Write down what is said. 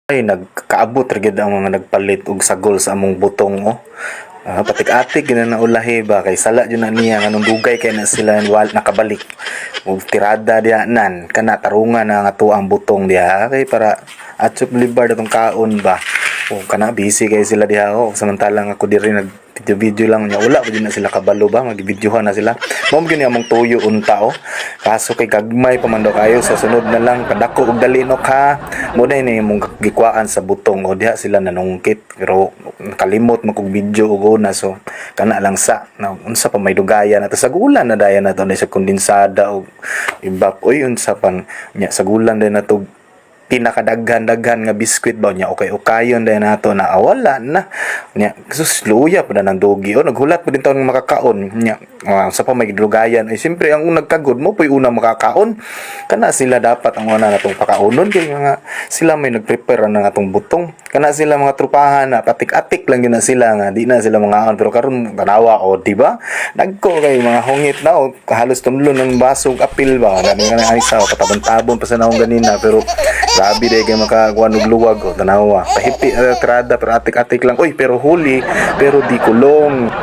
Ay, nagkaabot ra gyud ang mga nagpalit og sagol sa among butong, oh. Ah, patik-atik gyud na ulahi ba kay sala jud na niya nganong dugay kay na sila wal nakabalik. Og tirada diha nan kana tarungan na nga ang butong diha kay para atsup libar atong kaon ba. O kana busy kay sila diha, oh, samantalang ako diri nag video video lang niya, wala pa jud na sila kabalo ba, magibidyohan na sila. Mao gyud ni among tuyo unta, oh. Kaso kay gagmay pa man daw kayo, sa sunod na lang padako og dalinok ha. Mo na ni imong gikuhaan sa butong, o diha sila nanungkit pero kalimot man kog video og una, so kana lang sa na unsa pa may dugayan ato sa gulan na dayan nato na sa kondensada og ibak, oy, unsa pan nya sa gulan din nato pinakadaghan-daghan nga biskwit ba nya, okay okayon din nato na, ah, wala na nya, sus, luya pa na ng dogi, oh, naghulat pa din taon nga makakaon nya, ah, sa pa may dugayan ay siyempre ang unang kagod mo po'y unang makakaon. Kana sila dapat ang una natong pakaunon kay mga sila may nagprepare na atong butong. Kana sila mga trupahan na patik-atik lang gyud na sila nga di na sila mga pero karon tanawa, oh, di ba, nagko kay mga hungit na, oh, halos tumlon ng basog apil ba gani nga ay sa katabon-tabon pa sa naong ganina, pero grabe day kay makakuan og luwag, oh, tanawa, pahipi tirada pero atik-atik lang, oy, pero huli pero di kulong.